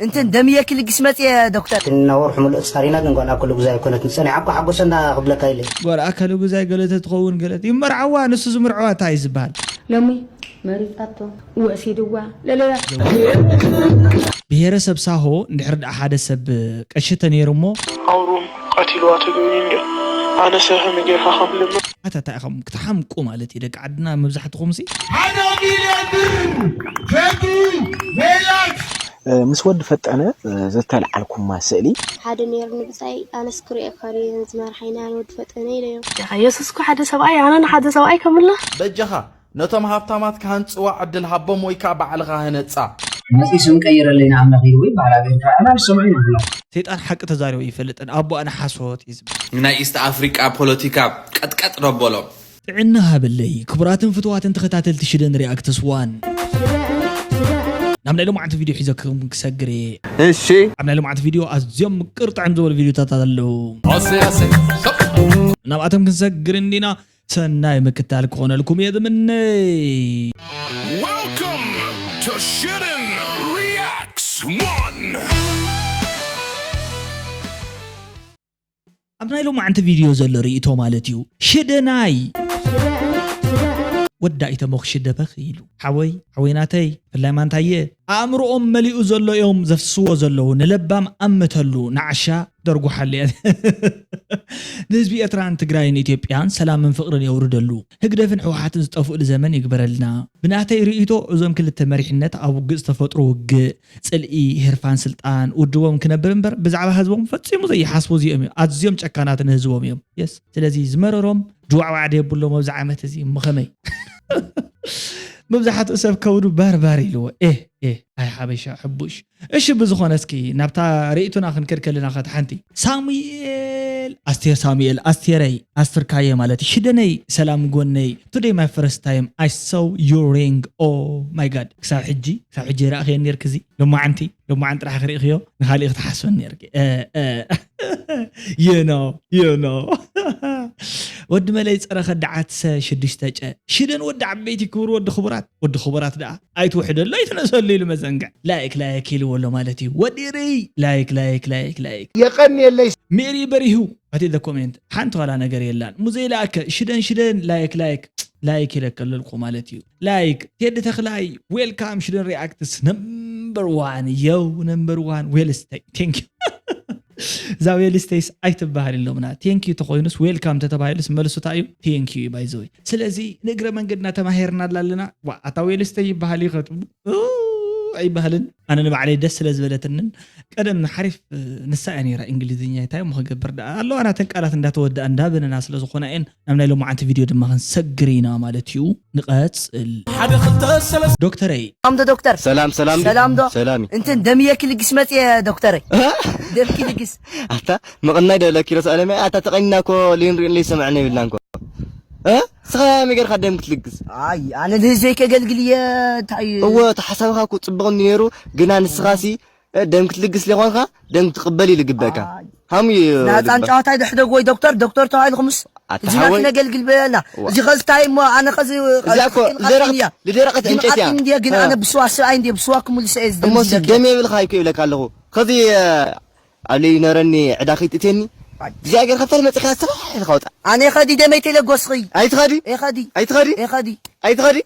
እንትን ደምየኪ ልግስ መጽየ ዶክተር። እና ወርሑ ምሉእ ጻሪና ግን ጓል ኣከሉ ግዛይ ኣይኮነትን። ጸኒሓ እኮ ሓጎሰና ክብለካ ኢለ። ጓል ኣከሉ ግዛይ ገለ ተትኸውን ገለ ይመርዓዋ፣ ንሱ ዝምርዓዋ እንታይ እዩ ዝበሃል? ሎሚ መሪጻቶ ውዕሲድዋ ለለያ። ብሄረሰብ ሳሆ እንድሕር ደኣ ሓደ ሰብ ቀሺ ተነይሩ እሞ ኣውሩን ቀቲልዋ ተገቢኒ እንድዮ ኣነሰ ከመይ ጌርካ ከም ልምን ኣታ እንታይ ኢኹም ክትሓምቁ ማለት እዩ ደቂ ዓድና መብዛሕትኹምሲ ሓደ ሚልዮን ብር ፈቱ ሜላት ምስ ወዲ ፈጠነ ዘተልዓልኩማ ስእሊ ሓደ ነይርኒ ብጻይ ኣነስ ክርእየካ ድየ ነዚ መርሓይና ንወዲ ፈጠነ ኢለዮ። ደሓ የሱስ እኮ ሓደ ሰብኣይ ኣነ ንሓደ ሰብኣይ ከምላ በጃኻ ነቶም ሃብታማት ክሃንጽዋ ዕድል ሃቦም ወይ ከኣ ባዕልኻ ህነጻ። መጺ ስም ቀይረለይ ንኣምላኽ ኢሉ ይበሃል ኣብ ኤርትራ ኣና ዝሰምዑ ይብላ። ሰይጣን ሓቂ ተዛሪቡ ኣይፈልጥን ኣቦኣ ንሓሶት እዩ ዝብል። ንናይ ኢስት ኣፍሪቃ ፖለቲካ ቀጥቀጥ ደበሎም። ጥዕና ሃበለይ ክቡራትን ፍትዋትን ተኸታተልቲ ሽደን ሪኣክትስ ዋን ናብ ናይ ሎማዓንቲ ቪድዮ ሒዘኩም ክሰግር እየ። እሺ ኣብ ናይ ሎማዓንቲ ቪድዮ ኣዝዮም ቅርጥዕም ዝበሉ ቪድዮታት ኣለዉ። ናብኣቶም ክንሰግር እንዲና ሰናይ ምክታል ክኾነልኩም እየ ዝምነይ። Welcome to Shooting Reacts One. ኣብ ናይ ሎማዓንቲ ቪድዮ ዘሎ ርእይቶ ማለት እዩ ሽደናይ ወዳ ኢተሞ ክሽደበኽ ኢሉ ሓወይ ሓወይ ናተይ ፍላይ ማንታየ ኣእምሮኦም መሊኡ ዘሎ እዮም ዘፍስዎ ዘለዉ ንለባም ኣምተሉ ንዓሻ ደርጉሓለያ ንህዝቢ ኤርትራን ትግራይን ኢትዮጵያን ሰላምን ፍቕርን የውርደሉ ህግደፍን ሕወሓትን ዝጠፍእሉ ዘመን ይግበረልና ብናተይ ርእይቶ እዞም ክልተ መሪሕነት ኣብ ውግእ ዝተፈጥሩ ውግእ ጽልኢ፣ ህርፋን ስልጣን ውድቦም ክነብር እምበር ብዛዕባ ህዝቦም ፈጺሙ ዘይሓስቡ እዚኦም እዮም። ኣዝዮም ጨካናት ንህዝቦም እዮም። የስ ስለዚ ዝመረሮም ድዋዕዋዕ ደየብሎም ኣብዚ ዓመት እዚ እሞ ከመይ? መብዛሕትኡ ሰብ ከብዱ ባርባር ኢልዎ ኤህ ኤህ ኣይ ሓበሻ ሕቡሽ እሺ ብዝኾነ እስኪ ናብታ ርእይቶና ክንከድ ከለና ኸት ሓንቲ ሳሙኤል ኣስቴር ሳሙኤል ኣስቴረይ ኣስትርካየ ማለት ሽደነይ ሰላም ጎነይ today my first time I saw your ring oh my god ክሳብ ሕጂ ክሳብ ሕጂ ይረእኽዮ ነርክ እዚ ሎማዓንቲ ሎማዓን ጥራሕ ክርእኽዮ ንካሊእ ክትሓስበን ነርክ you know you know ወዲ መለይ ፀረ ከዳዓት ሰ ሽዱሽተ ጨ ሽደን ወዲ ዓበይቲ ክብር ወዲ ክቡራት ወዲ ክቡራት ደኣ ኣይትውሕደሉ ኣይትነሰሉ ኢሉ መዘንግዕ ላይክ ላይክ ኢልዎ ኣሎ ማለት እዩ ወዲ ርእይ ላይክ ላይክ ላይክ ላይክ የቀንየለይ ሜሪ በሪሁ ኣቲ the comment ሓንቲ ዋላ ነገር የላን ሙዘይ ለኣከ ሽደን ሽደን ላይክ ላይክ ላይክ ኢለከለልኩ ማለት እዩ ላይክ ቴዲ ተክላይ ዌልካም ሽደን ሪኣክትስ ነምበር ዋን የው ነምበር ዋን ዌልስተይ ቴንክ እዛ ዌልስተይስ ኣይትበሃል ኢሎምና ቴንክ ዩ ተኮይኑስ ዌልካም ተተባሂሉስ መልሱ እንታይ እዩ ቴንክ ዩ ባይዘወይ ስለዚ ንእግረ መንገድና ተማሂርናላ ኣለና ዋ ኣታ ዌልስተይ ይበሃል ይኸቱ ኣይበሃልን ኣነ ንባዕለይ ደስ ስለ ዝበለትንን ቀደም ሓሪፍ ንሳ እያ ነይራ እንግሊዝኛ እንታይ እሞ ክገብር ደኣ ኣለዋ ናተን ቃላት እንዳተወደኣ እንዳበነና ስለ ዝኾና እየን ናብ ናይ ሎማዓንቲ ቪድዮ ድማ ክንሰግር ኢና ማለት እዩ ንቐጽል ዶክተረይ ኣምዶ ዶክተር ሰላም ሰላም ሰላም ዶ ሰላም እንትን ደምየ ክልግስ መጽየ ዶክተረይ ደም ክልግስ ኣታ መቐናይ ደለ ኪሮስ ኣለመ ኣታ ተቐኒና ኮ ሊንሪን ለይሰምዐና ይብልና እንኮ ስኻ መይ ጌርካ ደም ክትልግስ ኣይ ኣነ ንህዝበይ ከገልግል እየ እንታይ እወ እቲ ሓሳብኻ እኮ ፅቡቕ እንዲ ነይሩ ግና ንስኻሲ ደም ክትልግስ ሊኾንካ ደም ክትቕበል እዩ ልግበእካ ሃሙ እዩ ናፃን ጨዋታ ይድሕደግ ወይ ዶክተር ዶክተር ተባሂልኩምስ ህዝብና ክነገልግል በለና እዚ ኸዚ እንታይ እሞ ኣነ ኸዚ እዚኣ እኮ ልደረቐት ልደረቐት ዕንጨት እያ እንዲየ ግን ኣነ ብስዋ ሰብኣይ እንዲየ ብስዋ ክምልሶ እየ እሞ ደም የብልካ ይኮ ይብለካ ኣለኹ ኸዚ ኣብ ለይነረኒ ዕዳ ከይትእትየኒ እግዚኣብሔር ከብታ መፅእካ ሰራሕ ኢልካ ውፃእ ኣነ ኸዲ ደመይ ተለጎስኺ ኣይትኸዲ ኣይኸዲ ኣይትኸዲ ኣይኸዲ ኣይትኸዲ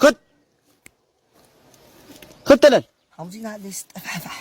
ክድ ክተለል ከምዚ ናለይ ስጠፋሕፋሕ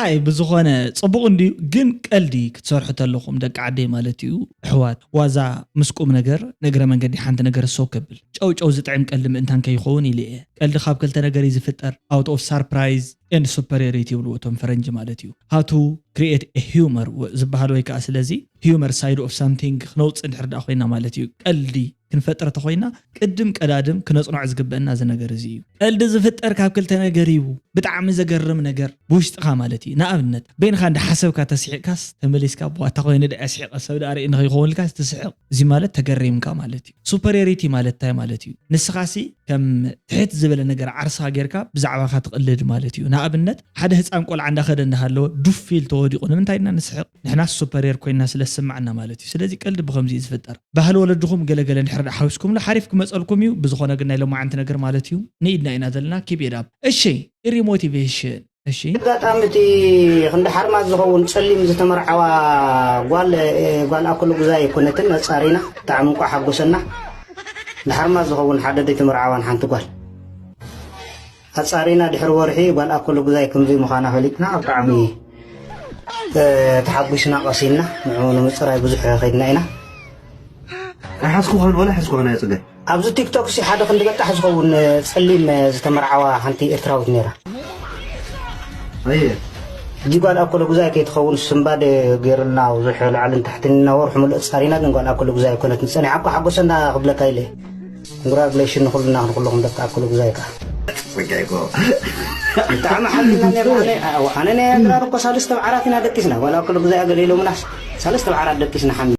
ኣይ ብዝኾነ ፅቡቕ እንድዩ ግን ቀልዲ ክትሰርሑ ተለኹም ደቂ ዓደይ ማለት እዩ ኣሕዋት ዋዛ ምስ ቁም ነገር ንእግረ መንገዲ ሓንቲ ነገር ሰው ከብል ጨው ጨው ዝጥዕም ቀልዲ ምእንታን ከይኸውን ኢለ እየ ቀልዲ ካብ ክልተ ነገር እዩ ዝፍጠር out of surprise and superiority ይብልዎ እቶም ፈረንጂ ማለት እዩ how to create a humor ዝበሃል ወይ ከዓ ስለዚ humor side of something ክነውፅእ እንድሕር ደኣ ኮይና ማለት እዩ ቀልዲ ክንፈጥር ተኾይና ቅድም ቀዳድም ክነፅንዖ ዝግበአና እዚ ነገር እዚ እዩ ቀልዲ ዝፍጠር ካብ ክልተ ነገር እዩ ብጣዕሚ ዘገርም ነገር ብውሽጥኻ ማለት እዩ። ንኣብነት በይንኻ እንዳሓሰብካ ተስሒቕካስ ተመሊስካ፣ "እታ ኮይነ ደኣ ስሒቐ፣ ሰብ ደኣ ርእኒ ከይኮውንልካስ ትስሕቕ?" እዚ ማለት ተገሪምካ ማለት እዩ። ሱፐርዮሪቲ ማለት እንታይ ማለት እዩ? ንስኻሲ ከም ትሕት ዝበለ ነገር ዓርስኻ ጌርካ ብዛዕባኻ ትቕልድ ማለት እዩ። ንኣብነት ሓደ ህፃን ቆልዓ እንዳኸደ እንዳሃለወ ዱፍ ኢሉ ተወዲቑ ንምንታይ ኢና ንስሕቕ? ንሕናስ ሱፐርዮር ኮይንና ስለ ዝስማዓና ማለት እዩ። ስለዚ ቀልዲ ብኸምዚ እዩ ዝፍጠር። ባህሊ ወለድኹም ገለገለ እንድሕር ደኣ ሓዊስኩምሉ ሓሪፍ ክመፀልኩም እዩ። ብዝኾነ ግን ናይ ሎማዓንቲ ነገር ማለት እዩ ንኢድና ኢና ዘለና። ኪፕ ኢት ኣፕ። እሺ፣ ኢሪ ሞቲቬሽን። እሺ። ኣጋጣሚ እቲ ክንዲ ሓርማዝ ዝኸውን ጸሊም ዝተመርዓዋ ጓል፣ እ፣ ጓል ኣኮለጉዛይ ኣይኮነትን፣ ኣጻሪና። ብጣዕሚ እንቋዕ ሓጎሰና። ንሓርማዝ ዝኸውን ሓደ ዘይተመርዓዋን ሓንቲ ጓል ኣጻሪና። ድሕሪ ወርሒ ጓል ኣኮለጉዛይ ከምዚ ምዃና ፈሊጥና። ብጣዕሚ፣ እ፣ ተሓጒስና ቀሲንና። ንዕኡ ንምጽራይ ብዙሕ ከይድና ኢና። ኣይሓዝኩኻን ወላ ሓዝኩኻን ኣየ ጽገ። ኣብዚ ቲክቶክ ሲ ሓደ ክንዲ በጣሕ ዝኸውን፣ እ፣ ጸሊም፣ እ፣ ዝተመርዓዋ ሓንቲ ኤርትራዊት ነይራ። ኣየ። ሕጂ ጓል ኣኮለጉዛይ ከይትኸውን ስምባድ ገይሩልና ብዙሕ ላዕልን ታሕትን ኢና ወርሑ ምሉእ ጻሪና፣ ግን ጓል ኣኮለጉዛይ ኣይኮነትን። ጸኒሓ እኮ ሓጎሰና ክብለካ ኢለ። ኮንግራጁሌሽን ንኹልና ንኹልኹም ደቂ ኣኮለጉዛይ ከኣ። ጽገ እኮ። ብጣዕሚ ሓቢና ነይርና። ኣነ፣ ኣነ ናይ ኣግራር እኮ ሳልስተ ብዓራት ኢና ደቂስና። ጓል ኣኮለጉዛይ ገለ ኢሎምና ሳልስተ ብዓራት ደቂስና ሓሚ።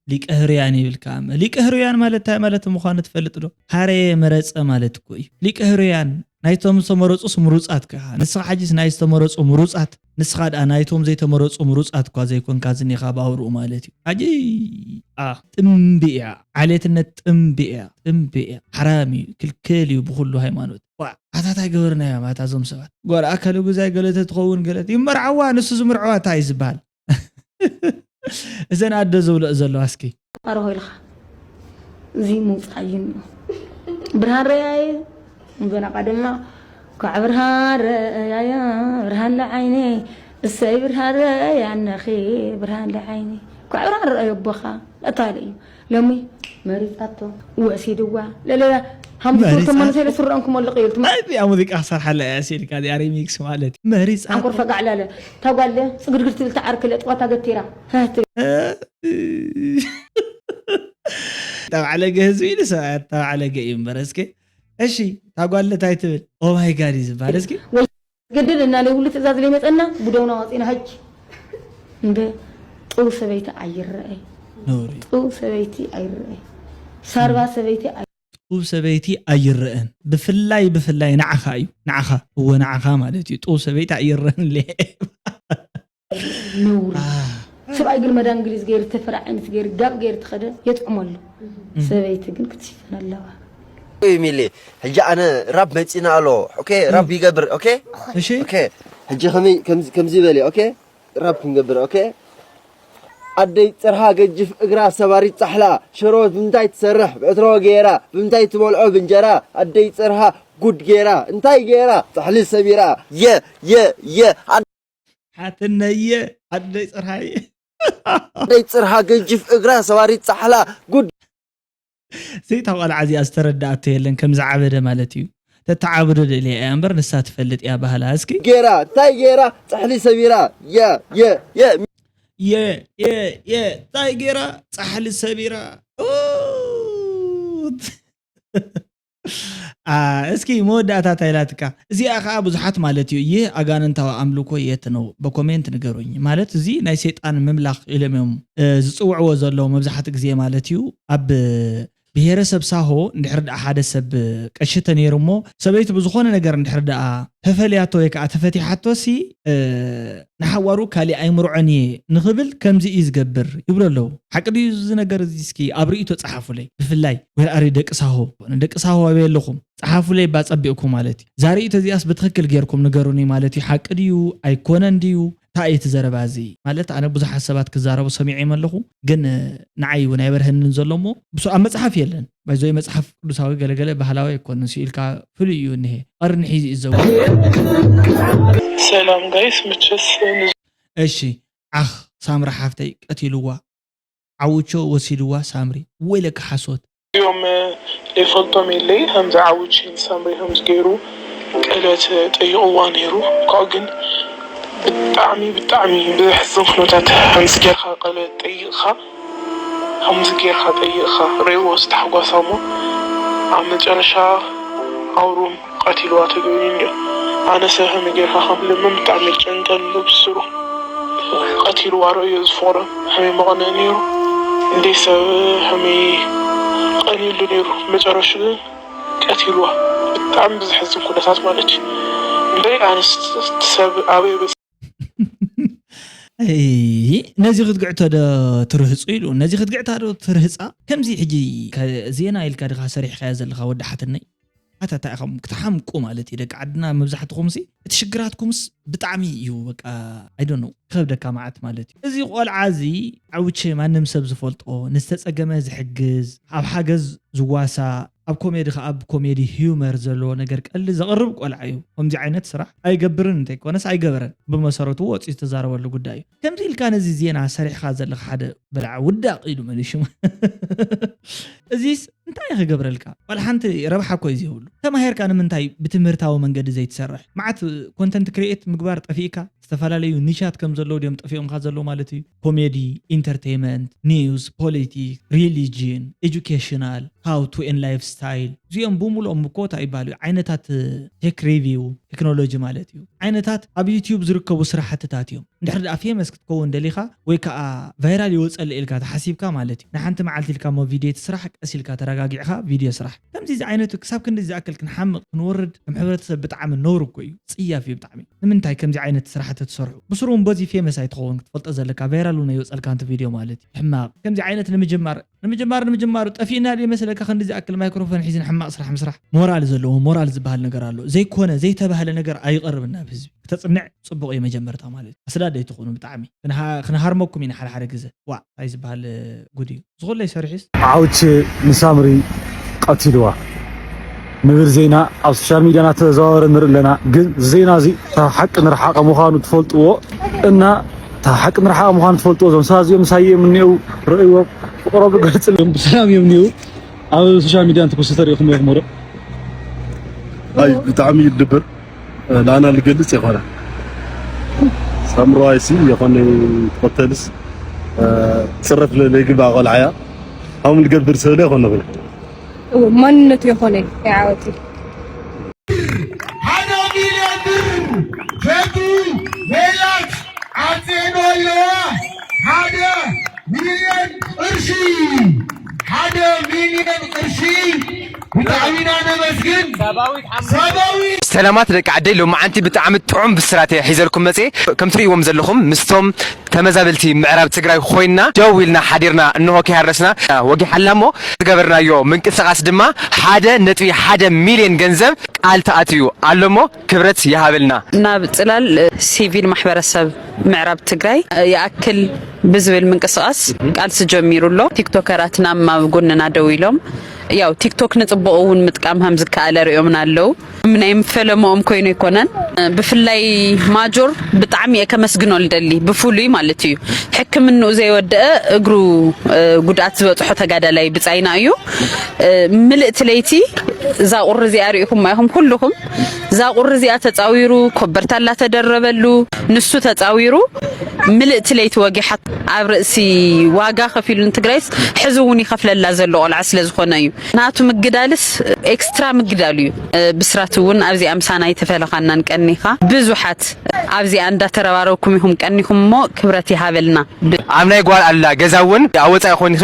ሊቀ ህሩያን ይብል ከኣ። ሊቀ ህሩያን ማለት እንታይ ማለት ምዃኑ ትፈልጥ ዶ? ሃረየ መረጸ ማለት እኮ እዩ። ሊቀ ህሩያን ናይቶም ዝተመረጹስ ምሩጻት ከኣ። ንስኻ ሕጂስ ናይ ዝተመረጹ ምሩጻት፣ ንስኻ ደኣ ናይቶም ዘይተመረጹ ምሩጻት እኳ ዘይኮንካ ዝኒኻ ብኣውርኡ ማለት እዩ። ኣጂ፣ ኣ፣ ጥምቢ እያ። ዓሌትነት ጥምቢ እያ። ጥምቢ እያ። ሓራም እዩ። ክልክል እዩ ብኹሉ ሃይማኖት። ዋ፣ ኣታ እንታይ ገበርናዮም ኣታ እዞም ሰባት? ጓል ኣካለ ጉዛይ ገለ ተትኸውን ገለ ይመርዓዋ፣ ንሱ ዝምርዓዋ እንታይ እዩ ዝበሃል? እዘን ኣደ ዝብልኦ ዘለዋ እስኪ። ኣርሆ ኢልኻ። እዚ ምውጻእ እዩ እኒኦ። ብርሃን ረኣየ። ንበናቃ ድማ፣ "ኳዕ ብርሃን ረኣያ፣ ብርሃን ለዓይነይ፣ እሰይ ብርሃን ረኣያ እነኺ፣ ብርሃን ለዓይነይ፣ ኳዕ ብርሃን ረኣዮ ኣቦኻ" እናተባህለ እዩ። ሎሚ መሪጻቶ፣ ወሲድዋ፣ ለለለ፣ ሃምዚ መሪጻቶ። ትብልቶ መንእሰይ ለስርዖም ክመልቕ እዩ፣ ትማ-፣ ኣይ፣ እዚኣ ሙዚቃ ክሰርሓላ እያ ሲልካ፣ እዚኣ ሪሚክስ ማለት እዩ። መሪጻቶ። ሓንኮር ፈጋዕ ላለ፣ እታ ጓል ጽግድግድ ትብል፣ እታ ዓርኪ ለጥዋታ ገቲራ፣ ህህ ትብል። እ፣ ተባዕለገ ህዝቢ ኢሉ ሰብኣይ ተባዕለገ እዩ እምበር፣ እስኪ፣ እሺ፣ እታ ጓል እንታይ ትብል? ኦ ማይ ጋድ እዩ ዝበሃል፣ እስኪ። ወይ ገድል እና ለይብሉ ትእዛዝ ለይመጸና፣ ብደውና ወጺና ሕጂ። እንደ ጥው ሰበይቲ ኣይረኣይ። ነውሪ። ጥው ሰበይቲ ኣይረኣይ። ሳርባ ሰበይቲ ኣይ- ጥው ሰበይቲ ኣይረኣን። ብፍላይ፣ ብፍላይ ንዓኻ እዩ። ንዓኻ። እወ፣ ንዓኻ ማለት እዩ። ጥው ሰበይቲ ኣይረኣን ለ። ነውሪ። ኣህ። ሰብኣይ ግን መዳ እንግሊዝ ገይሩ፣ ተፈራ ዓይነት ገይሩ፣ ጋብ ገይሩ ተኸደ፣ የጥዕመሉ። እም። ሰበይቲ ግን ክትሽፈን ኣለዋ። እዩ ሚሊ፣ ሕጂ ኣነ ራፕ መጺና ኣሎ። ኦኬ፣ ራፕ እም። ይገብር። ኦኬ? እሺ። ኦኬ። ሕጂ ከመይ፣ ከምዚ፣ ከምዚ በሊ። ኦኬ? ራፕ ክንገብር። ኦኬ? ኣደይ ጽርሃ ገጅፍ እግራ ሰባሪት ጻሕላ፣ ሽሮ ብምንታይ ትሰርሕ? ብዕትሮ ገይራ፣ ብምንታይ ትበልዖ ብእንጀራ? ኣደይ ጽርሃ ጉድ ገይራ፣ እንታይ ገይራ? ጻሕሊ ሰቢራ። የ፣ የ፣ የ። ሓትነየ፣ ኣደይ ጽርሃየ። ኣደይ ጽርሃ ገጅፍ እግራ ሰባሪት ጻሕላ፣ ጉድ። ዘይታ ቆልዓ እዚኣ ዝተረዳኣቶ የለን፣ ከም ዝዓበደ ማለት እዩ። ተተዓብዶ ደልያ እያ እምበር ንሳ ትፈልጥ እያ ባህላ። እስኪ። ገይራ፣ እንታይ ገይራ? ጻሕሊ ሰቢራ። የ፣ የ፣ የ። የ፣ የ፣ የ፣ እንታይ ገይራ? ጻሕሊ ሰቢራ። ኡት። አ፣ እስኪ መወዳእታ እንታይ ኢላትካ? እዚኣ ኸዓ ብዙሓት ማለት እዩ፣ "ይህ ኣጋንንታዊ ኣምልኮ የት ነው? በኮሜንት ንገሩኝ።" ማለት እዚ ናይ ሰይጣን ምምላኽ ኢሎም እዮም፣ እ፣ ዝጽውዕዎ ዘለዉ መብዛሕትኡ ግዜ ማለት እዩ። ኣብ ብሄረሰብ ሳሆ እንድሕር ደኣ ሓደ ሰብ ቀሺ ተነይሩ እሞ ሰበይቱ ብዝኾነ ነገር እንድሕር ደኣ ተፈልያቶ ወይ ከዓ ተፈቲሓቶሲ፣ እ፣ ንሓዋሩ ካሊእ ኣይምርዖን እየ ንኽብል ከምዚ እዩ ዝገብር ይብሉ ኣለዉ። ሓቂ ድዩ እዚ ነገር እዚ? እስኪ ኣብ ርእይቶ ጸሓፉለይ። ብፍላይ ወርኣሪ ደቂ ሳሆ፣ ደቂ ሳሆ ኣበይ ኣለኹም? ጸሓፉለይ እባ ጸቢቕኩም ማለት እዩ። እዛ ርእይቶ እዚኣስ ብትኽክል ጌርኩም ንገሩኒ ማለት እዩ። ሓቂ ድዩ ኣይኮነን ድዩ? እንታይ እዩ እቲ ዘረባ እዚ? ማለት ኣነ ብዙሓት ሰባት ክዛረቡ ሰሚዐዮም ኣለኹ፣ ግን ንዓይ እውን ኣይበርሀንን ዘሎ እሞ ብሱ ኣብ መጽሓፍ የለን። ባይዘወይ መጽሓፍ ቅዱሳዊ ገለገለ ባህላዊ ኣይኮነን፣ ስኢልካ ፍሉይ እዩ እኒሄ። ቀርኒ ሒዙ እዩ ዝዘውር። ሰላም ጋይስ፣ መቸስ ን- እሺ፣ ዓኽ ሳምራ ሓፍተይ ቀቲልዋ፣ ዓውቾ ወሲድዋ ሳምሪ፣ ወይለካ ሓሶት። እዚኦም ዘይፈልጦም የለይ፣ ከምዚ ዓውቺ ንሳምሪ ከምዚ ገይሩ ቀለበት ጠይቕዋ ነይሩ። ካብኡ ግን ብጣዕሚ፣ ብጣዕሚ ብዘሕዝን ኩነታት ከምዚ ጌርካ ቀለበት ጠይቕካ፣ ከምዚ ጌርካ ጠይቕካ ርእይዎ እስቲ ታሕጓሳ እሞ ኣብ መጨረሻ ኣውሩን ቀቲልዋ ተገይሩ እኒኦ። ኣነ ሰብ ከመይ ጌርካ ከም ልምን ብጣዕሚ ይጨንቀኒ ብስሩ። ቀቲልዋ ርእዮ ዝፍቕሮ ከመይ መቐንእ ነይሩ። እንዴ ሰብ ከመይ ቀንዩሉ ነይሩ። መጨረሹ ግን ቀቲልዋ። ብጣዕሚ ብዘሕዝን ኩነታት ማለት እዩ። ደቂ ኣንስት ሰብ ኣበይ በ ኣይ፣ ነዚ ክትግዕቶ ዶ ትርህፁ ኢሉ፣ ነዚ ክትግዕታ ዶ ትርህፃ? ከምዚ ሕጂ ከ- ዜና ኢልካ ድኻ ሰሪሕካዮ ዘለኻ ወዲ ሓትነይ? ኣታ እንታይ ኢኹም ክትሓምቁ ማለት እዩ ደቂ ዓድና መብዛሕትኹምሲ እቲ ሽግራትኩምስ ብጣዕሚ እዩ በቃ ኣይዶኖ ክኸብደካ መዓት ማለት እዩ። እዚ ቆልዓ እዚ ዓውቼ ማንም ሰብ ዝፈልጦ ንዝተፀገመ ዝሕግዝ ኣብ ሓገዝ ዝዋሳ ኣብ ኮሜዲ ከኣ ብኮሜዲ ሂውመር ዘለዎ ነገር ቀልዲ ዘቕርብ ቆልዓ እዩ። ከምዚ ዓይነት ስራሕ ኣይገብርን እንተይኮነስ ኣይገበረን። ብመሰረቱ ወፂኡ ዝተዛረበሉ ጉዳይ እዩ። ከምዚ ኢልካ ነዚ ዜና ሰሪሕኻ ዘለኻ ሓደ በላዕ ውዳቕ ኢሉ መሊሹ። እዚስ እንታይ እዩ ክገብረልካ? ዋላ ሓንቲ ረብሓ እኮ እዩ ዘይብሉ። ተማሂርካ ንምንታይ ብትምህርታዊ መንገዲ ዘይትሰርሕ? መዓት ኮንተንት ክሪኤት ምግባር ጠፊእካ? ዝተፈላለዩ ኒሻት ከም ዘለዉ ድዮም ጠፊኦምካ ዘለዉ ማለት እዩ? ኮሜዲ፣ ኢንተርቴይመንት፣ ኒውስ፣ ፖሊቲክስ፣ ሪሊጅን፣ ኤጁኬሽናል፣ ሃው ቱ ኤን ላይፍ ስታይል እዚኦም ብምሉኦም እኮ እንታይ ይበሃሉ? ዓይነታት ቴክ ሪቪው ቴክኖሎጂ ማለት እዩ። ዓይነታት ኣብ ዩትዩብ ዝርከቡ ስራሕትታት እዮም። እንድሕር ደኣ ፌመስ ክትከውን ደሊኻ ወይ ከዓ ቫይራል ይወፀለ ኢልካ ተሓሲብካ ማለት እዩ። ንሓንቲ መዓልቲ ኢልካ ሞ ቪድዮ ትስራሕ፣ ቀስ ኢልካ ተረጋጊዕካ ቪድዮ ስራሕ። ከምዚ ዝዓይነቱ ክሳብ ክንዲ ዝኣክል ክንሓምቕ ክንወርድ ከም ሕብረተሰብ ብጣዕሚ ነውር እኮ እዩ። ፅያፍ እዩ ብጣዕሚ። ንምንታይ ከምዚ ዓይነት ስራሕቲ ትሰርሑ? ብስሩ እውን በዚ ፌመስ ኣይትኸውን ክትፈልጦ ዘለካ። ቫይራል እውን ኣይወፀልካ ንቲ ቪድዮ ማለት እዩ። ሕማቕ። ከምዚ ዓይነት ንምጅማር ንምጅማር ንምጅማሩ ጠፊእና ድዩ መስለካ? ክንዲ ዝኣክል ማይክሮፎን ሒዝን ሕማቕ ስራሕ ምስራሕ። ሞራል ዘለዎ ሞራል ዝበሃል ነገር ኣሎ። ዘይኮነ ዘይተባህለ ነገር ኣይቐርብን ናብ ህዝቢ። ክተፅንዕ ፅቡቕ እዩ መጀመርታ ማለት እዩ። ኣስዳደይ ትኾኑ ብጣዕሚ ክንሃ- ክንሃርመኩም ኢና ሓደ ሓደ ግዘ። ዋዕ እንታይ ዝበሃል ጉድ እዩ። ዝኹለይ ሰሪሒስ ዓውቼ ንሳምሪ ቀቲልዋ ንብል ዜና ኣብ ሶሻል ሚድያ እናተዘዋወረ ንርኢ ኣለና። ግን ዜና እዚ ካብ ሓቂ ንርሓቐ ምዃኑ ትፈልጥዎ እና ካብ ሓቂ ንርሓቐ ምዃኑ ትፈልጥዎ እዞም ሰባት እዚኦም ምሳይ እዮም እኒአው ርእይዎም ፍቕሮም ዝገልፅሎም ብሰላም እዮም እኒአው ኣብ ሶሻል ሚድያ እንትፖስት ተሪእኹም ኢኹም ዶ? ኣይ ብጣዕሚ ይድብር። ላና ልገልጽ የኾነ ሳምራዋይሲ የኾነ ትኸተልስ ጽረፍ ለይግባ ቆልዓያ ኣሁን ልገብር ሰለ የኾነ እዎ ማንነቱ የኾነ ይዓወት ሓደ ሚልዮን ብር ሸጡ ሜላት ኣጽዕኖ ኣለዋ ሓደ ሚልዮን ቅርሺ ሓደ ሚልዮን ቅርሺ ብጣዕሚ ኢና ነመስግን ሰባዊት ሰላማት ደቂ ዓደይ ሎማዓንቲ ብጣዕሚ ጥዑም ብስራት እየ ሒዘልኩም መፅየ ከም ትርእይዎም ዘለኹም ምስቶም ተመዛበልቲ ምዕራብ ትግራይ ኮይንና ደው ኢልና ሓዲርና እንሆ ከይሃረስና ወጊሓልና እሞ ዝገበርናዮ ምንቅስቃስ ድማ ሓደ ነጥቢ ሓደ ሚልዮን ገንዘብ ቃል ተኣትዩ ኣሎ እሞ ክብረት ይሃበልና። ናብ ፅላል ሲቪል ማሕበረሰብ ምዕራብ ትግራይ ይኣክል ብዝብል ምንቅስቃስ ቃልሲ ጀሚሩ ኣሎ። ቲክቶከራትና ኣብ ጎንና ደው ኢሎም ያው ቲክቶክ ንፅቡቅ እውን ምጥቃም ከም ዝከኣለ ርእዮምና ኣለዉ። ናይ ፈለመኦም ኮይኑ ኣይኮነን። ብፍላይ ማጆር ብጣዕሚ እየ ከመስግኖ ልደሊ ብፍሉይ ማለት እዩ። ሕክምንኡ ዘይወደአ እግሩ ጉድኣት ዝበፅሖ ተጋዳላይ ብፃይና እዩ። ምልእቲ ለይቲ እዛ ቁሪ እዚኣ ርኢኹማ ኢኹም ኩልኹም። እዛ ቁሪ እዚኣ ተፃዊሩ ኮበርታ ላተደረበሉ ንሱ ተፃዊሩ ምልእቲ ለይቲ ወጊሓ ኣብ ርእሲ ዋጋ ከፊሉ ንትግራይስ ሕዚ እውን ይኸፍለላ ዘሎ ቆልዓ ስለ ዝኾነ እዩ። ናቱ ምግዳልስ ኤክስትራ ምግዳል እዩ። ብስራት እውን ኣብዚኣ ምሳና ኣይተፈለኻናን ቀኒኻ ብዙሓት ኣብዚኣ እንዳተረባረብኩም ኢኹም ቀኒኹም እሞ ክብረት ይሃበልና። ኣብ ናይ ጓል ኣላ ገዛ እውን ኣብ ወፃኢ ኮይንኺ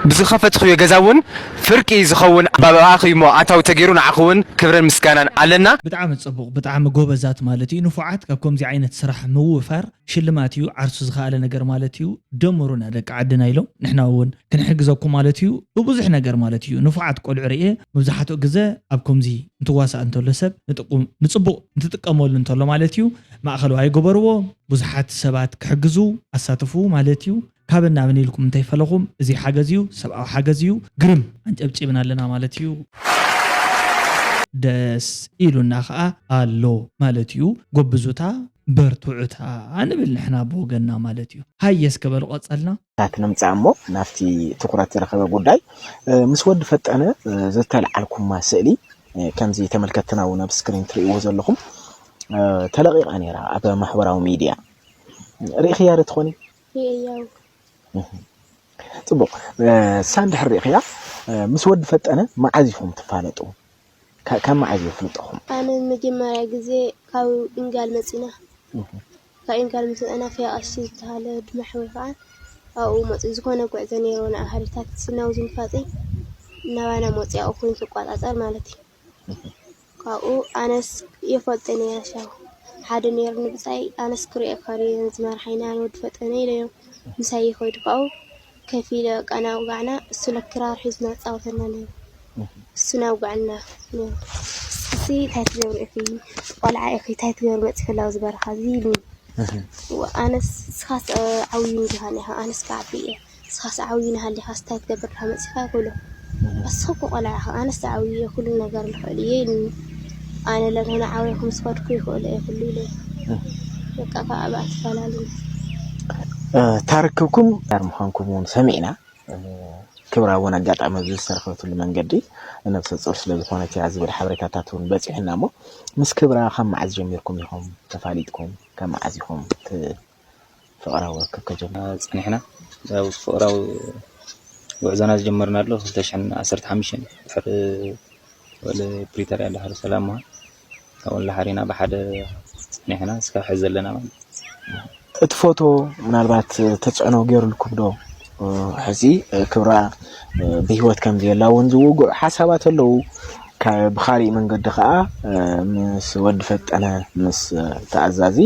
ብዝኸፈትኽዮ ገዛ እውን ፍርቂ ዝኸውን ባብኣኺ እሞ ኣታዊ ተገይሩ ንዓኺ እውን ክብርን ምስጋናን ኣለና። ብጣዕሚ ፅቡቕ ብጣዕሚ ጎበዛት ማለት እዩ ንፉዓት ካብ ከምዚ ዓይነት ስራሕ ምውፋር ሽልማት እዩ ዓርሱ ዝኸኣለ ነገር ማለት እዩ ደምሩና ደቂ ዓድና ኢሎም ንሕና እውን ክንሕግዘኩም ማለት እዩ ብብዙሕ ነገር ማለት እዩ ንፉዓት ቆልዑ ርኤ መብዛሕትኡ ግዘ ኣብ ከምዚ እንትዋሳእ እንተሎ ሰብ ንጥቁም ንፅቡቕ እንትጥቀመሉ እንተሎ ማለት እዩ ማእኸሉ ኣይገበርዎ ብዙሓት ሰባት ክሕግዙ ኣሳትፉ ማለት እዩ ካብ እናበን ኢልኩም እንተይፈለኹም እዚ ሓገዝ እዩ ሰብኣዊ ሓገዝ እዩ ግርም ኣንጨብጪብና ኣለና ማለት እዩ ደስ ኢሉና ከዓ ኣሎ ማለት እዩ ጎብዙታ በርትዑታ ንብል ንሕና ብወገንና ማለት እዩ ሃየ እስከ በሉ ቀፀልና ታት ንምፃእ እሞ ናብቲ ትኩረት ዝረኸበ ጉዳይ ምስ ወዲ ፈጠነ ዝተልዓልኩማ ስእሊ ከምዚ ተመልከትና እውን ኣብ ስክሪን ትርእይዎ ዘለኹም ተለቂቓ ነይራ ኣብ ማሕበራዊ ሚድያ ርኢኽያ ዶ ትኾኒ ይእየው ፅቡቕ እሳ እንድሕር ርኢኽያ ምስ ወዲ ፈጠነ መዓዝ ኢኹም ትፋለጡ ካብ መዓዝ እዩ ፍልጠኹም? ኣነ መጀመርያ ግዜ ካብ ኢንጋል መፂና። ካብ ኢንጋል ምስ መፀና ፊያቐሺ ዝተሃለ ድማ ሕወይ ከዓ ኣብኡ መፂኡ። ዝኾነ ጉዕዞ ነይርዎ ንኣህሪታት ስናው ዝንፋፂ ናባና መፂኡ ኮይኑ ዝቆፃፀር ማለት እዩ። ካብኡ ኣነስ የፈልጦ ነይረ ሻው ሓደ ነይሩ ንብፃይ ኣነስ ክሪኦ ካሪዮ ዝመርሓይና ኣነ ወዲ ፈጠነ ኢለዮ ምሳይ ይኸዱ ካብኡ ከፊለ በቃ ናውጋዕና እሱ ለክራር ሒዝና ፃወተና ነይሩ እሱ ናውጋዕና ነይሩ እሲ እንታይ ትገብሩ ኢኺ ቆልዓ ኢኺ እንታይ ትገብሩ መፂኺ ላው ዝበረኻ እዚ ኢሉኒ ኣነስ ስኻስ ዓብዩ እንዲኻ ኒኻ ኣነስ ከዓቢ እየ ስኻስ ዓብዩ ናሃሊኻስ እንታይ ትገብር ዳኣ መፂኻ ይኽእሎ ኣስኻ እኮ ቆልዓ ኢኻ ኣነስ ዓብዩ እየ ኩሉ ነገር ልኽእል እየ ኢሉኒ ኣነ ለንሆነ ዓብየ ከምስኸድኩ ይኽእሎ እየ ኩሉ ኢለ በቃ ካብ ኣብኣ ትፈላልን ታርክብኩም ዳር ምዃንኩም እውን ሰሚዕና ክብራ እውን ኣጋጣሚ ኣብዚ ዝተረኸበትሉ መንገዲ ነብሰ ፁር ስለ ዝኾነት እያ ዝብል ሓበሬታታት እውን በፂሑና እሞ ምስ ክብራ ካብ መዓዝ ጀሚርኩም ኢኹም ተፋሊጥኩም ካብ መዓዝ ኢኹም ፍቕራዊ ርክብ ከጀመርኩም? ፀኒሕና ያው ፍቕራዊ ጉዕዞና ዝጀመርናሉ ክልተ ሽሕን ዓሰርተ ሓሙሽተን ድሕሪ ወለ ፕሪቶርያ ድሕሪ ሰላም ምሃ ካብኡ ንላሓሪና ብሓደ ፀኒሕና እስካብ ሕዚ ዘለና ማለት እዩ። እቲ ፎቶ ምናልባት ተፅዕኖ ገይሩልኩም ዶ? ሕዚ ክብራ ብህይወት ከም ዘየላ እውን ዝውግዑ ሓሳባት ኣለዉ። ብኻሊእ መንገዲ ከዓ ምስ ወዲ ፈጠነ ምስ ተኣዛዚ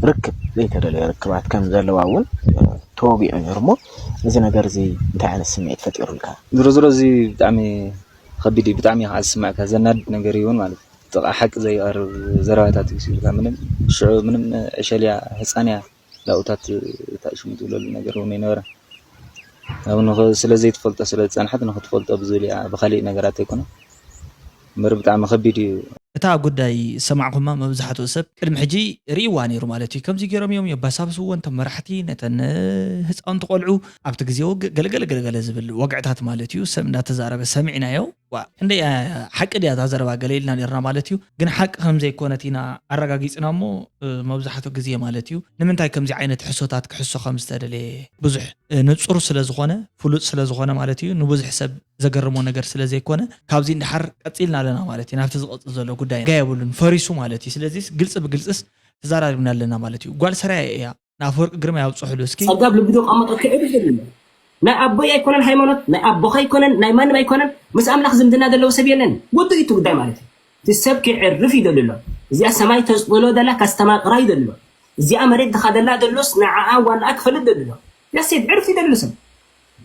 ርክብ ዘይተደለየ ርክባት ከም ዘለዋ እውን ተወጊዑ ነይሩ እሞ እዚ ነገር እዚ እንታይ ዓይነት ስምዒት ፈጢሩልካ? ዝሮ ዝሮ እዚ ብጣዕሚ ከቢድ እዩ። ብጣዕሚ ከዓ ዝስምዐካ ዘናድድ ነገር እዩ እውን ማለት እዩ። ጥቓ ሓቂ ዘይቐርብ ዘረባታት እዩ ሲልካ ምንም ሽዑ ምንም ዕሸል እያ ህፃን እያ ላኡታት እታ ሽሙ ትብለሉ ነገር እውን ኣይነበረ ኣብ ንኽ ስለ ዘይትፈልጦ ስለ ዝፀንሓት ንኽትፈልጦ ብዝብል እያ ብኻሊእ ነገራት ኣይኮነ እምበር ብጣዕሚ ከቢድ እዩ እታ ጉዳይ ዝሰማዕኩማ መብዛሕትኡ ሰብ ቅድሚ ሕጂ ርእይዋ ነይሩ ማለት እዩ። ከምዚ ገይሮም እዮም የባሳብስዎ እንቶም መራሕቲ ነተን ህፃውንቲ ቆልዑ ኣብቲ ግዜ ወግ- ገለገለ ገለገለ ዝብል ወግዕታት ማለት እዩ ሰብ እንዳተዛረበ ሰሚዕናዮ። ዋ ክንደይ እያ ሓቂ ድያ እታ ዘረባ ገለ ኢልና ነርና ማለት እዩ። ግን ሓቂ ከም ዘይኮነት ኢና ኣረጋጊፅና እሞ መብዛሕትኡ ግዜ ማለት እዩ ንምንታይ ከምዚ ዓይነት ሕሶታት ክሕሶ ከም ዝተደለየ ብዙሕ ንፁር ስለ ዝኾነ ፍሉጥ ስለ ዝኾነ ማለት እዩ ንብዙሕ ሰብ ዘገርሞ ነገር ስለ ዘይኮነ ካብዚ ንደሓር ቀፂልና ኣለና ማለት እዩ ናብቲ ዝቐፅል ዘሎ ጉዳይ ጋ የብሉን ፈሪሱ ማለት እዩ ስለዚ ግልፂ ብግልፅስ ተዛራሪብና ኣለና ማለት እዩ ጓል ሰራየ እያ ንኣፈወርቂ ግርማ ያውፅሕሉ እስኪ ፀጋብ ልቢ ዶ ቃመጦ ክዕሪ ዘሉ ናይ ኣቦይ ኣይኮነን ሃይማኖት ናይ ኣቦኻ ኣይኮነን ናይ ማንም ኣይኮነን ምስ ኣምላኽ ዝምድና ዘለዎ ሰብ የለን ውዱ እዩ እቲ ጉዳይ ማለት እዩ እቲ ሰብ ክዕርፍ ይደሉ ኣሎ እዚኣ ሰማይ ተፅሎ ደላ ካስተማቅራ ይደሉ ኣሎ እዚኣ መሬት ድኻ ደላ ደሎስ ንዓኣ ዋንኣ ክፈልጥ ደሉ ኣሎ ያሴት ዕርፍ ይደሉ ሰብ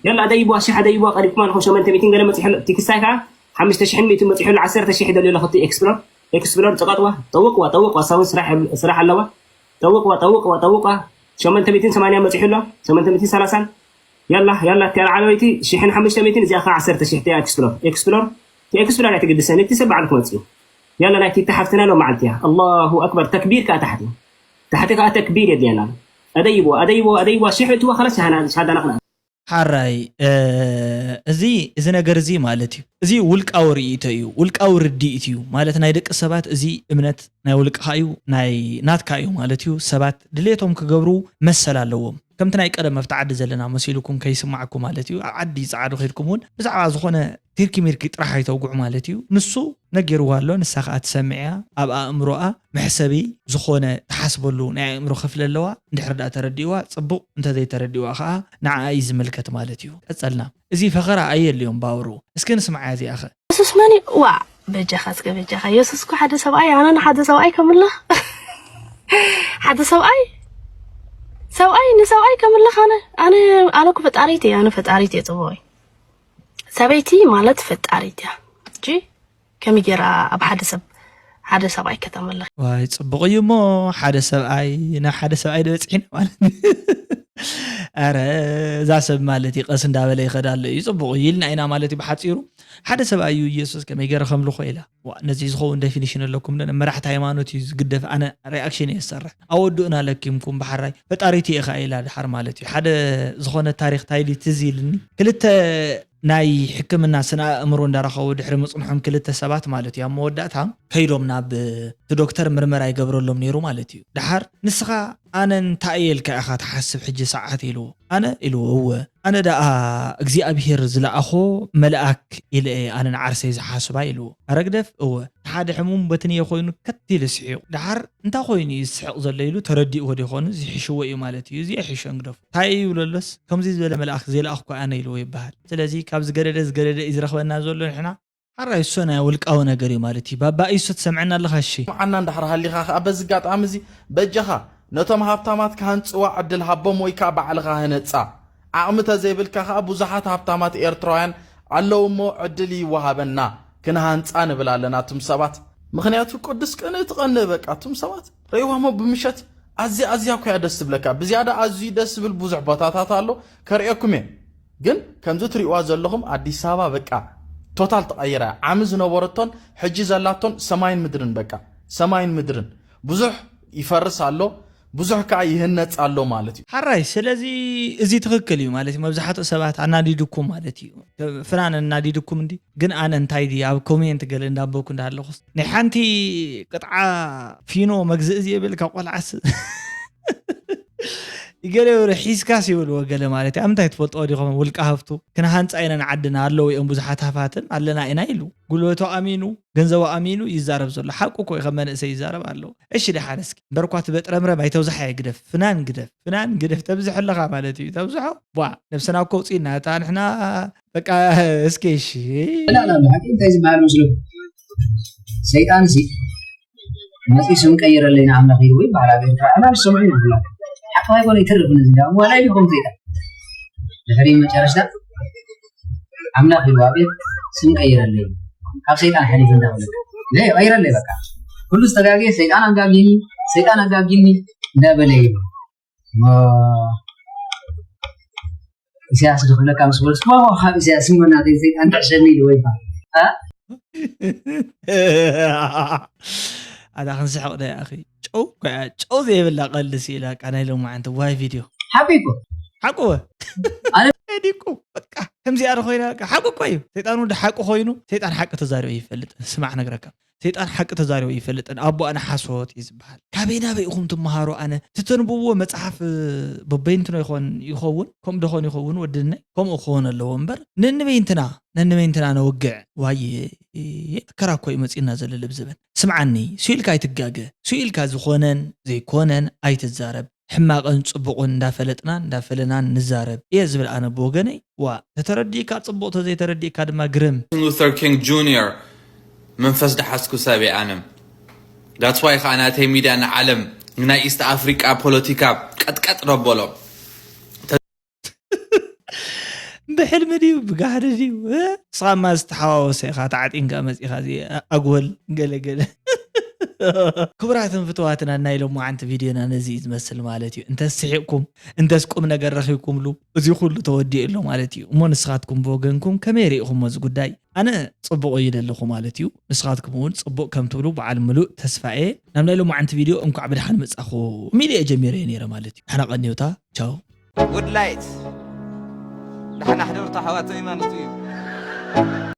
ያላ ኣደይብዋ ሽሕ ኣደይብዋ ቀሪብኩማ ኣለኹም ሸመንተ ሚእትን ገለ መፂሑ ኣሎ እቲ ክስታይ ከዓ ሓሙሽተ ሽሕን ሚእትን መፂሑ ኣሎ ዓሰርተ ሽሕ ይደልዩ ኣለኹ እቲ ኤክስፕሎር ኤክስፕሎር ፅቐጥዋ ጠውቅዋ ጠውቅዋ እሳ እውን ስራሕ ኣለዋ ጠውቅዋ ጠውቅዋ ጠውቅዋ ሸመንተ ሚእትን ሰማንያ መፂሑ ኣሎ ሸመንተ ሚእትን ሰላሳን ያላ ያላ እቲ ላዕለወይቲ ሽሕን ሓሙሽተ ሚእትን እዚኣ ከዓ ዓሰርተ ሽሕ እቲኣ ኤክስፕሎር ኤክስፕሎር እቲ ኤክስፕሎር እያ ትግድሰኒ እቲ ሰብ ባዕሉ ክመፅእ እዩ ያላ ናይ ቲታ ሓፍትና ሎ መዓልቲ እያ ኣላሁ ኣክበር ተክቢር ከዓ ታሕቲ ታሕቲ ከዓ ተክቢር የድልየና ኣሎ። ኣደይብዋ ኣደይብዋ ኣደይብዋ ሽሕ እትዋ ከላስ ሻሃዳና ክንኣ። ሓራይ እዚ እዚ ነገር እዚ ማለት እዩ። እዚ ውልቃዊ ርእይቶ እዩ፣ ውልቃዊ ርድኢት እዩ ማለት ናይ ደቂ ሰባት እዚ እምነት ናይ ውልቅኻ እዩ ናይ ናትካ እዩ ማለት እዩ። ሰባት ድሌቶም ክገብሩ መሰል ኣለዎም። ከምቲ ናይ ቀደም ኣብቲ ዓዲ ዘለና መሲሉኩም ከይስማዕኩ ማለት እዩ። ኣብ ዓዲ ጸዓዱ ከይድኩም እውን ብዛዕባ ዝኾነ ቲርኪ ሚርኪ ጥራሕ ኣይተውግዑ ማለት እዩ። ንሱ ነጊርዋ ኣሎ፣ ንሳ ከኣ ትሰምዕ እያ። ኣብ ኣእምሮኣ መሕሰቢ ዝኾነ ትሓስበሉ ናይ ኣእምሮ ክፍሊ ኣለዋ። እንድሕር ደኣ ተረዲእዋ ጽቡቕ፣ እንተዘይተረዲእዋ ከኣ ንዓኣ እዩ ዝምልከት ማለት እዩ። ቀጸልና። እዚ ፈኸራ ኣየድልዮን ባውሩ። እስኪ ንስምዓያ እዚኣኸ። የሱስ መን እዩ? ዋእ በጃኻ እስከ በጃኻ የሱስ እኮ ሓደ ሰብኣይ ኣነ ንሓደ ሰብኣይ ከምልኽ ሓደ ሰብኣይ ሰብኣይ ንሰብኣይ ከምልኽ ኣነ ኣነ ኣነ እኮ ፈጣሪት እየ ኣነ ፈጣሪት እየ ጽቡቕ እዩ ሰበይቲ ማለት ፈጣሪት እያ እንጂ ከመይ ገይራ ኣብ ሓደ ሰብ ሓደ ሰብኣይ ከተምልኽ ዋይ ጽቡቕ እዩ እሞ ሓደ ሰብኣይ ናብ ሓደ ሰብኣይ ዶ በፂሕና ማለት ኣረ እዛ ሰብ ማለት እዩ ቀስ እንዳበለ ይኸዳ ኣሎ እዩ ጽቡቕ እዩ ኢልና ኢና ማለት እዩ ብሓፂሩ ሓደ ሰብኣይ እዩ ኢየሱስ ከመይ ገይረ ከምልኾ ኢላ ዋ ነዚ ዝኸውን ዴፊኒሽን ኣለኩም ዶ መራሕቲ ሃይማኖት እዩ ዝግደፍ ኣነ ሪኣክሽን እየ ዝሰርሕ ኣወድኡና ለኪምኩም ብሓራይ ፈጣሪቲ ኢኻ ኢላ ድሓር ማለት እዩ ሓደ ዝኾነ ታሪክ ታይሊ ትዝ ኢልኒ ክልተ ናይ ሕክምና ስነ ኣእምሮ እንዳረኸቡ ድሕሪ ምጽንሖም ክልተ ሰባት ማለት እዩ ኣብ መወዳእታ ከይዶም ናብ እቲ ዶክተር ምርመራ ይገብረሎም ነይሩ ማለት እዩ። ደሓር ንስኻ ኣነ እንታይ እየ ኢልካ ኢኻ ትሓስብ ሕጂ ሰዓት ኢልዎ። ኣነ ኢልዎ እወ ኣነ ደኣ እግዚኣብሄር ዝለኣኾ መልኣክ ኢለ እየ ኣነ ንዓርሰይ ዝሓስባ ኢልዎ። ኣረ ግደፍ እወ ሓደ ሕሙም በትንየ ኮይኑ ከት ኢሉ ስሒቑ። ደሓር እንታይ ኮይኑ እዩ ዝስሕቕ ዘሎ ኢሉ ተረዲእዎ ዶ ይኾኑ? እዚ ሕሽዎ እዩ ማለት እዩ። እዚ ኣይሕሾን ግደፉ። እንታይ እዩ ይብሎ ኣሎስ ከምዚ ዝበለ መልኣክ ዘይለኣኽኩ ኣነ ኢልዎ ይበሃል። ስለዚ ካብ ዝገደደ ዝገደደ እዩ ዝረኽበና ዘሎ ንሕና ሓራይ እሱ ናይ ውልቃዊ ነገር እዩ ማለት እዩ። ባባ እዩ እሱ ትሰምዐና ኣለኻ እሺ። መዓና እንዳሕር ሃሊኻ ከኣ በዚ ኣጋጣሚ እዚ በጃኻ ነቶም ሃብታማት ክሃንጽዋ ዕድል ሃቦም ወይ ከኣ ባዕልኻ ህነጻ። ዓቕሚ ተዘይብልካ ከኣ ብዙሓት ሃብታማት ኤርትራውያን ኣለዉ እሞ ዕድል ይወሃበና ክንሃንጻ ንብል ኣለና እቱም ሰባት። ምኽንያቱ ቅዱስ ቅንኢ ትቐንእ በቃ እቱም ሰባት ረይዋሞ ብምሸት ኣዝያ ኣዝያ እኮ እያ ደስ ትብለካ። ብዝያዳ ኣዝዩ ደስ ዝብል ብዙሕ ቦታታት ኣሎ ከርእየኩም እየ። ግን ከምዚ ትሪእዋ ዘለኹም ኣዲስ ኣበባ በቃ ቶታል ተቐይራ እያ። ዓሚ ዝነበረቶን ሕጂ ዘላቶን ሰማይን ምድርን በቃ ሰማይን ምድርን። ብዙሕ ይፈርስ ኣሎ፣ ብዙሕ ከዓ ይህነፅ ኣሎ ማለት እዩ። ሓራይ ስለዚ እዚ ትኽክል እዩ ማለት እዩ። መብዛሕትኡ ሰባት ኣናዲድኩም ማለት እዩ። ፍናን ኣናዲድኩም እንዲ ግን ኣነ እንታይ ድየ ኣብ ኮሜንት ገለ እንዳበኩ እንዳሃለኹስ ናይ ሓንቲ ቅጥዓ ፊኖ መግዝእ ዝብል ካብ ቆልዓስ ይገለ ይብሉ ሒዝካስ ይብልዎ ገለ ማለት እዩ። ኣብ ምንታይ ትፈልጥዎ ዲኹም ውልቀ ሃፍቱ ክንሃንፃ ኢና ንዓድና ኣለዉ እዮም ብዙሓት ሃፋትም ኣለና ኢና ኢሉ ጉልበቱ ኣሚኑ ገንዘቡ ኣሚኑ ይዛረብ ዘሎ ሓቁ እኮ እዩ። ከም መንእሰይ ይዛረብ ኣለዉ እሺ ደሓን እስኪ እምበርኳ ትበጥረምረም ኣይተብዛሓ ግደፍ ፍናን ግደፍ ፍናን ግደፍ ተብዝሕ ኣለኻ ማለት እዩ። ተብዝሖ ቧ ነብስና እኮ ውፅኢና እታ ንሕና በቃ እስኪ እሺ لا لا لا حكي انت زي ما مسلم ሰይጣን ሲ መፂ ስም ቀይረለይ ንኣምላኽ ኢሉ ይበሃል ኣብ ኤርትራ ኣና ዝሰምዑ ይብላ ሓቂ ኣይኮነ ይትርፍ ነዚ ዳ ዋላ ኢልኩም ሰይጣን ድሕሪ መጨረሽታ ኣምላኽ ኢሉ ኣብ ስም ቀይረለይ ካብ ሰይጣን ሓሊፉ እንዳበለ ለይ ቀይረለይ በቃ ኩሉ ዝተጋገየ ሰይጣን ኣጋጊኒ ሰይጣን ኣጋጊኒ እንዳበለ እዩ እሞ ኢሳያስ ዶ ክብለካ ምስ በልኩ ዋዋ ካብ ኢሳያስ እሞ ናተይ ሰይጣን ትሕሸኒ ኢልዎ ይበሃል እ? ኣታ ክንስሕቕ ዶ ኣኺ ጨው እኮ እያ ጨው ዘይብላ ቀልዲ ስኢላ ቃ ናይ ሎማዓንቲ ዋይ ቪድዮ ሓቂኮ ሓቁ ዲቁ በቃ ከምዚኣ ዶ ኮይና በቃ ሓቁ እኮ እዩ ሰይጣን ወዲ ሓቂ ኮይኑ ሰይጣን ሓቂ ተዛሪቡ ይፈልጥ ስማዕ ነግረካ ሰይጣን ሓቂ ተዛሪቡ ይፈልጥን ኣቦኣ ንሓሶት እዩ ዝበሃል። ካበይ ናበይ ኢኹም ትመሃሩ ኣነ ትተንብዎ መጽሓፍ በበይንትኖ ይኾን ይኸውን ከምኡ ደኾን ይኸውን ወድነይ ከምኡ ክኸውን ኣለዎ እምበር ነንበይንትና ነንበይንትና ነውግዕ ዋየ መከራ እኮ እዩ መጺእና ዘሎ ልብ ዝበን ስምዓኒ ስኢልካ ኣይትጋገ ስኢልካ ዝኾነን ዘይኮነን ኣይትዛረብ ሕማቕን ጽቡቕን እንዳፈለጥናን እንዳፈለናን ንዛረብ እየ ዝብል ኣነ ብወገነይ ዋ ተተረዲእካ ጽቡቕ ተዘይተረዲእካ ድማ ግርም። Luther King Junior መንፈስ ድሓዝኩ ሰብ እየ ኣነ that's why ከዓ ናተይ ሚድያ ንዓለም ንናይ ኢስት ኣፍሪቃ ፖለቲካ ቀጥቀጥ ደበሎ ብሕልሚ ድዩ ብጋህዲ ድዩ ንስኻማ ዝተሓዋወሰ ኢኻ ተዓጢንካ መፂኻ ኣጎል ገለገለ ክቡራትን ፍትዋትና ናይ ሎማዓንቲ ቪድዮና ነዚ እዩ ዝመስል ማለት እዩ እንተስ ስሒቕኩም እንተስ ቁም ነገር ረኺብኩምሉ እዚ ኩሉ ተወዲኡ ኣሎ ማለት እዩ እሞ ንስኻትኩም ብወገንኩም ከመይ ርኢኹሞ እዚ ጉዳይ ኣነ ፅቡቕ እዩ ዘለኹ ማለት እዩ ንስኻትኩም እውን ፅቡቕ ከም ትብሉ በዓል ምሉእ ተስፋ እየ ናብ ናይ ሎማዓንቲ ቪድዮ እንኳዕ ብድሓን መፃኹ ሚልየ ጀሚረ እየ ነይረ ማለት እዩ ሓና ቀኒዮታ ቻው Good light ደሓን ኣሕድሩ ኣሕዋተይ ማለት እዩ።